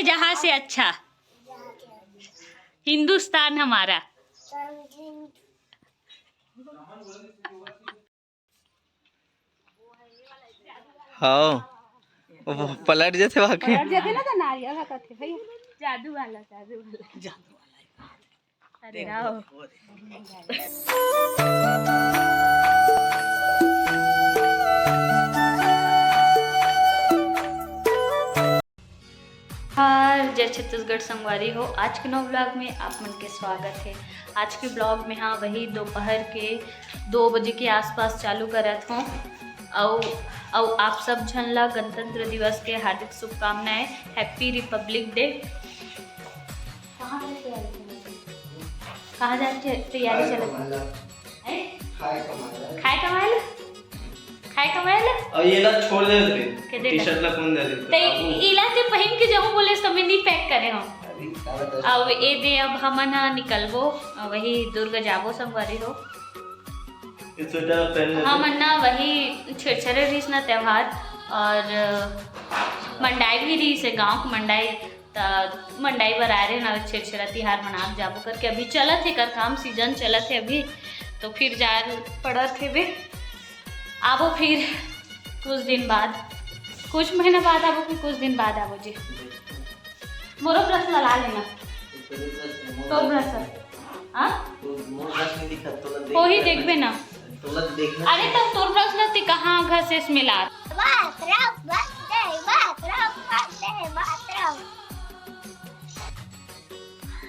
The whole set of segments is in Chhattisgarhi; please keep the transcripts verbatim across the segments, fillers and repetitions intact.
जहाँ से अच्छा हिंदुस्तान हमारा। हाँ, वो पलट जाते वाकई। पलट जाते ना तो नारियल हकत है भैया। जादू वाला, जादू वाला। अरे राव। हाय, जय छत्तीसगढ़ संगवारी हो। आज के नव ब्लॉग में आप मन के स्वागत है। आज के ब्लॉग में हाँ, वही दोपहर के दो बजे के आसपास चालू करत हों। अउ, अउ आप सब झन ला गणतंत्र दिवस के हार्दिक शुभकामनाएं, Happy Republic Day। कहाँ जाए तैयारी चलत हे? कहाँ जाए तै-, तैयारी चलत हे? हैं? खाए कमाए ला। खाए कमाए ला? खाए कमाए ला? अउ ये ला छोड़ दे रे। के दे टी-शर्ट ला? ला कौन दे दे? ते इला ते पहिन के जाहूँ बोले, समय नहीं पैक करे हूँ। अभी सारा दस। अब ए दे, अब हमन ह निकलबो, वही दुर्ग जाबो संगवारी हो। ये स्वेटर पहन ले। हमन ना वही छेरछेरा रहिस ना त्योहार, और मंडाई भी रहिस हे, गाँव के मंडाई, त मंडाई बर आए रहे ना, छेरछेरा तिहार मनाब जाबो करके। अभी चलत हे कर काम, सीजन चलत हे अभी, तो फिर जाए पड़त हे बे। आबो फिर कुछ दिन बाद, कुछ महीना बाद आबो कि कुछ दिन बाद आबो जी? मोरो ब्रश ला लेना। तोर ब्रश है। हाँ? तो मोर ब्रश नहीं दिखत, तोला देख वही के देखबे ना। तोला देखना अरे चाहिए। तो तोर ब्रश ला ती कहाँ घसेस मिला? मातरम, वंदे मातरम,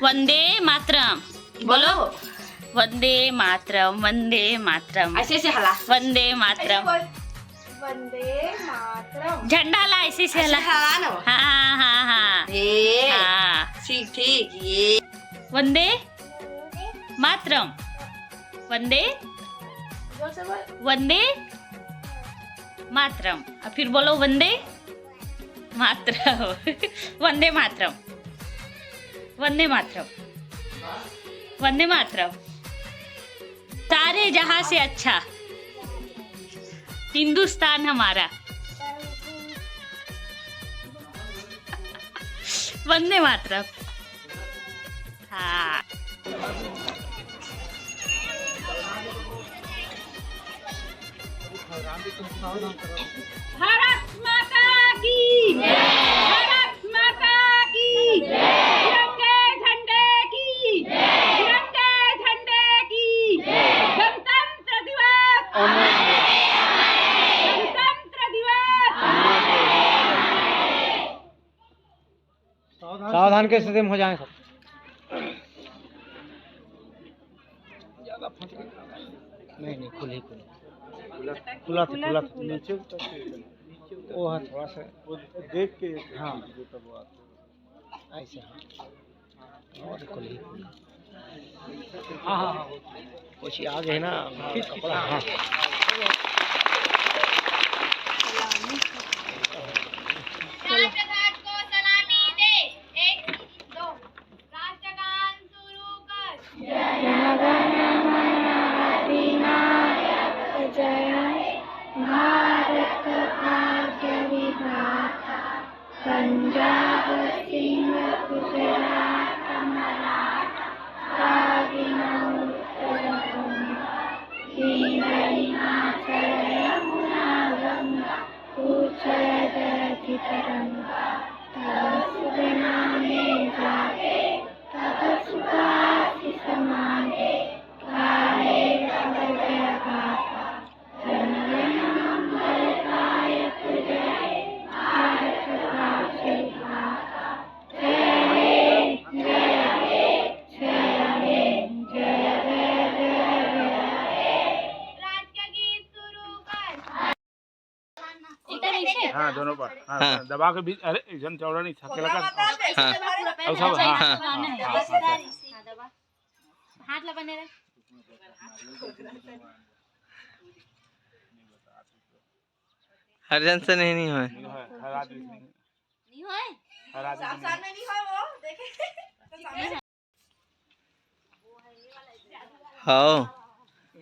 वंदे मातरम। बोलो। वंदे मातरम, वंदे मातरम। ऐसे, ऐसे हला। वंदे मातरम। ऐसे बोल। वंदे मातरम। झंडा ला ऐसे से हला। ऐसे हला ना। हाँ, हाँ, हाँ। ये। हाँ। ठीक, ठीक, ये। वंदे मातरम। वंदे। जोर से बोल। वंदे मातरम। अब फिर बोलो, वंदे मातरम। वंदे मातरम। वंदे मातरम। वंदे मातरम। सारे जहां से अच्छा हिंदुस्तान हमारा। वंदे मातरम। हाँ। भारत माता की, भारत माता की, तिरंगे झंडे की, तिरंगे झंडे की, गणतंत्र दिवस, गणतंत्र दिवस। सावधान के स्थिति में हो जाए सब। नहीं, नहीं, खुली, खुली। खुला था, खुला था। नीचे उतर के, नीचे उतर वो है थोड़ा सा। वो देख के हाँ। ऐसे, हाँ। और खुली, खुली। हाँ, हाँ, हाँ, वो कुछ आ गए ना, कपड़ा, हाँ। राष्ट्रध्वज को सलामी दे। एक, दो। राष्ट्रगान शुरू कर। जनगण मन अधिनायक जय हे, भारत भाग्य विधाता। पंजाब सिंह, गुजरात मराठा, द्राविड़ उत्कल बंग, विंध्य हिमाचल यमुना गंगा, उच्छल जलधि तरंगा। तव शुभ नामे जागे, तव शुभ आशीष मागे, गाहे तव जय गाथा। राष्ट्रीय गीत शुरू कर। इतना नीचे? हाँ, दोनों पर। हाँ, हाँ। दबा के बीच, अरे, एकदम चौड़ा नहीं, थकेला का। हाँ। ऐसा, हाँ, हाँ, हाँ, हाँ, हाँ। हाथ ला बने रहे। हर जन से नहीं, नहीं होय। नहीं होय, हर आदमी से नहीं। नहीं होय? हर आदमी से नहीं। सामने नहीं होय वो, देखे। हाँ,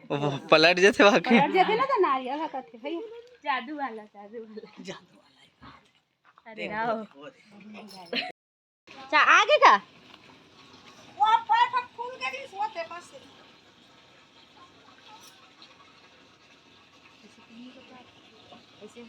वो पलट जाते वाकई। पलट जाते ना तो नारियल हकत है भैया। जादू वाला, जादू वाला। जादू वाला। अरे राव। अच्छा, आगे का? वो पैर पर फूल के रिस होते बस। ऐसे